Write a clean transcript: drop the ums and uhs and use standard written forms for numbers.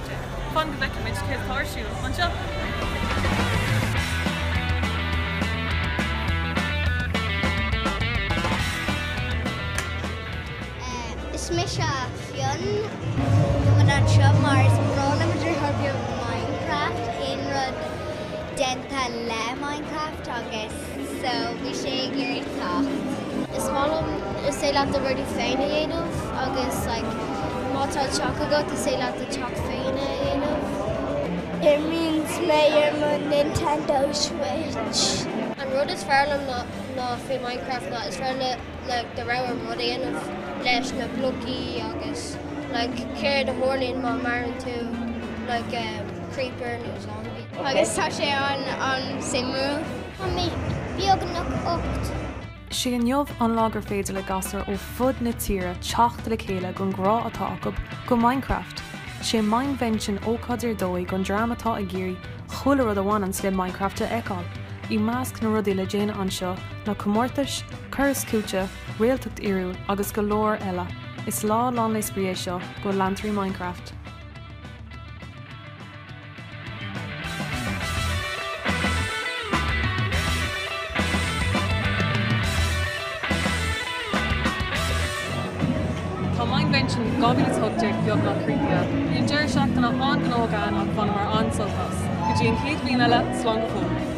2018. Fan go bhfeicfimid céard atá ar siúl anseo! Is mise Fionn. Tá mé anseo mar is breá le mo dheartháir beag Minecraft, aon rud déanta le Minecraft agus so bhí sé ag iarraidh teacht. Is maith liom is féidir leat do rudaí féin a dhéanamh agus like má tá teach agat is féidir leat do teach féin a dhéanamh. Imríonn mé ar mo Nintendo Switch. An rud is fearr liom ná faoi Minecraft ná is féidir le like do rogha rud a dhéanamh leis na blocaí agus like céard a tharlaíonn má maraíonn tú like um, creeper nó zombie. Agus tá sé an-suimiúil. Tá mé beagnach 8. 'Sé inniu an lá gur féidir le gasúir ó fud na tíre teacht le chéile gon grá atá acu go Minecraft. 'Sé Minevention ócáid ar dóigh gon dream atá ag iarraidh chuile rud a bhaineanns le Minecraft a fheiceáil. I measc na rudaí le déanamh anseo ná comórtais, cur is cúiteamh, réaltacht fhíorúil agus go leor eile. Is lá lán le spraoi é seo go leantóirí Minecraft. Tá Minevention 2018 beagnach críochnaithe. Bhí an deireadh seachtaine an-ghnóthach againn ach bhaineamar an-sult as. Go dtí an chéad bhliain eile, slán go fóill!